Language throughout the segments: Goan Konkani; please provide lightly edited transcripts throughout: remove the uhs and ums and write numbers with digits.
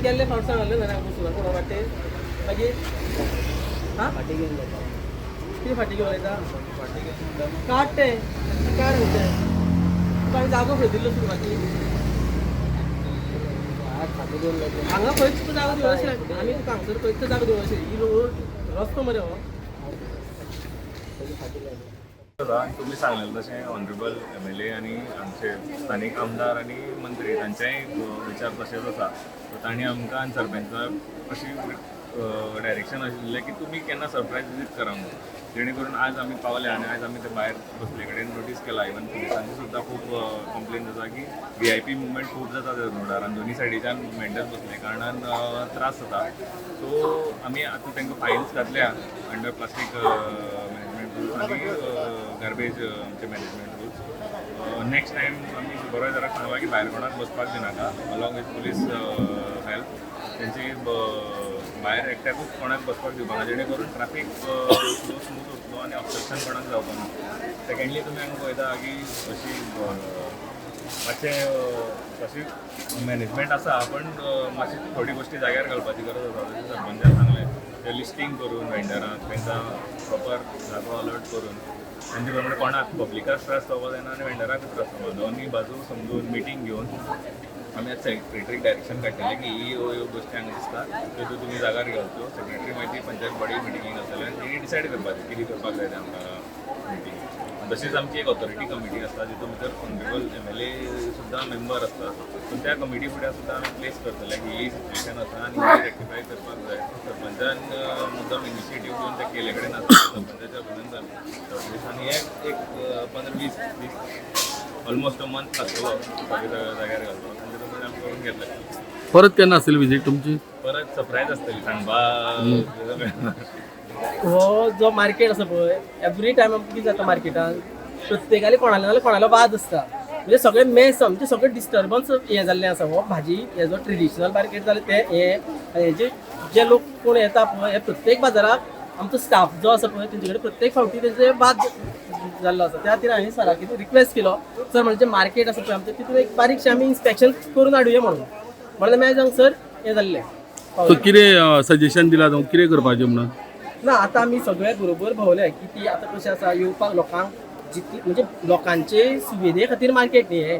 गेल्ले फावट सांगलें ना बसून कोणा वाटेर मागीर हां फाटी घेवन वता. कितें फाटी घेवन वयता? काड तें, काड तें. तुका हांवें जागो खंय दिल्लो सुरवाती? आज फाटी घेवन वता. हांगा खंयच तुका जागो दिवं अशें आमी तुका हांगसर खंयच जागो दिवं अशें ही रोड रस्तो मरे हो. पयलीं फाटी लायली. तुम्ही सांगलें तशें ऑनरेबल एमएलए आनी आमचे स्थानीक आमदार आनी मंत्री तांचेय विचार तशेंच आसा. सो तांणी आमकां आनी सरपंचाक अशी डायरेक्शन आशिल्लें की तुमी केन्ना सरप्रायज विजीट करा म्हणून, जेणे करून आज आमी पावले आनी आयज आमी ते भायर बसले कडेन नोटीस केला. इवन पुलिसांची सुद्दां खूब कंप्लेन जाता की व्हीआयपी मुवमेंट खूब जाता त्या रोडार आनी दोनी सायडीच्यान वेंडर्स बसले कारणान त्रास जाता. सो आमी आतां तांकां फायन्स घातल्या अंडर प्लास्टीक मॅनेजमेंट रुल्स आनी गार्बेज आमचे मॅनेजमेंट रुल्स. नेक्स्ट टायम आमी सुपरवायजराक सांगलां की भायर कोणाक बसपाक दिनाका, अलॉंग विथ पुलीस हेल्प. तेंची भायर एकट्याकूच कोणाक बसपाक दिवपाक ना, जेणे करून ट्राफीक फ्लो स्मूथ उरतलो आनी ऑब्स्ट्रक्शन कोणाक जावपाक ना. सेकेंडली तुमी हांगा पळयता की अशी मातशें तशी मॅनेजमेंट आसा, पण मातशी थोडी गोश्टी जाग्यार घालपाची गरज आसा. जशें सरपंचान सांगलें, ते लिस्टींग करून वेंडरांक तांकां प्रॉपर जागो अलर्ट करून तेंचे प्रमाणे कोणाक पब्लिकाक त्रास जावपाक जायना आनी वेंडराक त्रास जावपाक. दोनूय बाजू समजून मिटींग घेवन आमी आतां सेक्रेटरीक डायरेक्शन काडटले की ही ह्यो ह्यो गोश्टी हांगा दिसता त्यो तुमी जाग्यार घेवच्यो. सेक्रेटरी मागीर ती पंचायत बॉडी मिटिंगेक घालतले आनी तेणी डिसायड करपाचें कितें करपाक जाय तें आमकां मिटींग. तशीच आमची एक ऑथॉरिटी कमिटी आसता जितून भितर ऑनरेबल एमएलए सुद्दां मेंबर आसता. सो त्या कमिटी फुड्यान सुद्दां आमी प्लेस करतले की ही सिच्युएशन आसा आनी ही रेक्टिफाय करपाक जाय. सरपंचान मुद्दम इनिशिएटीव घेवन ते केले कडेन आसा, सरपंचाचें अभिनंदन. आनी हे एक 15-20 दीस, ऑलमोस्ट अ मंथ लागतलो सगळे जाग्यार घालपाक आनी तेतून आमी करून घेतले. परत केन्ना आसतली विजीट तुमची? परत सरप्रायज आसतली सांगपा. हो जो मार्केट आसा पळय, एवरी टायम आमकां कितें जाता, मार्केटान प्रत्येकाले कोणाले नाल्यार कोणालो वाद आसता. म्हणजे सगळे मेस, म्हणजे सगळे डिस्टर्बन्स हें जाल्लें आसा. हो भाजी हे जो ट्रेडिशनल मार्केट जालें तें हें आनी हेजे जे लोक कोण येता पळय, हे प्रत्येक बाजाराक आमचो स्टाफ जो आसा पळय तेंचे कडेन प्रत्येक फावटी तेंचे वाद जाल्लो आसा. त्या खातीर हांवें सराक कितें रिक्वेस्ट केलो, सर म्हणजे मार्केट आसा पळय आमचें, तितून एक बारीकशें आमी इन्स्पेक्शन करून हाडुया म्हणून. म्हणल्यार मागीर हांगसर हें जाल्लें. सो कितें सजेशन दिलां तुमकां कितें करपाचें म्हणून? ना, आतां आमी सगळे बरोबर भोंवले की ती आतां कशें आसा, येवपाक लोकांक जितली म्हणजे लोकांचे सुविधे खातीर मार्केट न्ही हें.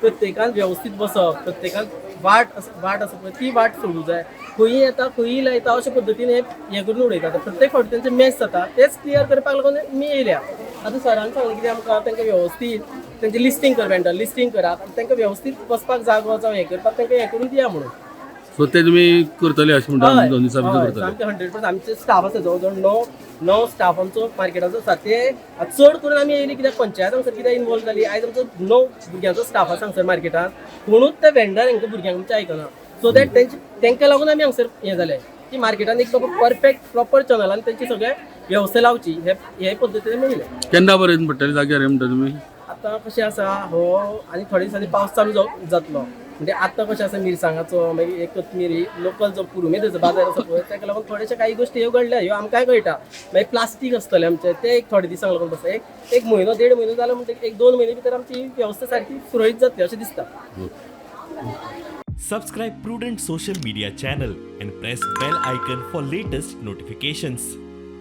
प्रत्येकान वेवस्थीत बसप, प्रत्येकान वाट आसा पळय ती वाट सोडूंक जाय. खंयी येता खंयी लायता अशे पद्दतीन हे हें करून उडयतात. प्रत्येक फावटी तेंचे मेस जाता, तेच क्लियर करपाक लागून आमी येयल्या. आतां सरान सांगलें कितें आमकां, तांकां वेवस्थीत तेंचें लिस्टींग कर, वेंडर लिस्टींग करात आनी तांकां वेवस्थीत बसपाक जागो जावं हें करपाक तांकां हें करून दिया म्हणून. सो ते तुमी करतले अशें म्हणटा? हय, 2 दिसां भितर हय, करतले? सामकें 100%. आमचे स्टाफ आसा जवळ जवळ णव स्टाफ आमचो मार्केटाचो आसा. ते आतां चड करून आमी येयली कित्याक पंचायत हांगसर कित्याक इनवॉल्व जाली. आयज आमचो 9 भुरग्यांचो स्टाफ आसा हांगसर मार्केटान, कोणूच ते वेंडर हांकां भुरग्यांक आमच्या आयकना. सो that तेंचे तांकां लागून आमी हांगसर हें जालें की मार्केटान एक बाबा परफेक्ट प्रॉपर चॅनलान तेंची सगळे वेवस्था लावची हे हे पद्दतीन मेळिल्लें. केन्ना पर्यंत पडटले जाग्यार हे म्हणटा तुमी? आतां कशें आसा, हो आनी थोडे दिसांनी पावस चालू जातलो. म्हणजे आतां कशें आसा, मिरसांगाचो मागीर एक कोथमीर ही लोकल जो पुरुमेंताचो बाजार आसा पळय, ताका लागून थोडेशे काही गोश्टी ह्यो घडल्या, ह्यो आमकांय कळटा. मागीर प्लास्टीक आसतलें आमचें, तें एक थोडे दिसांक लागून बसता. एक एक म्हयनो देड म्हयनो जालो म्हणटकीर 1-2 म्हयने भितर आमची वेवस्था सारकी सुरळीत जातली अशें दिसता. Subscribe Prudent Social Media channel and press bell icon for latest notifications.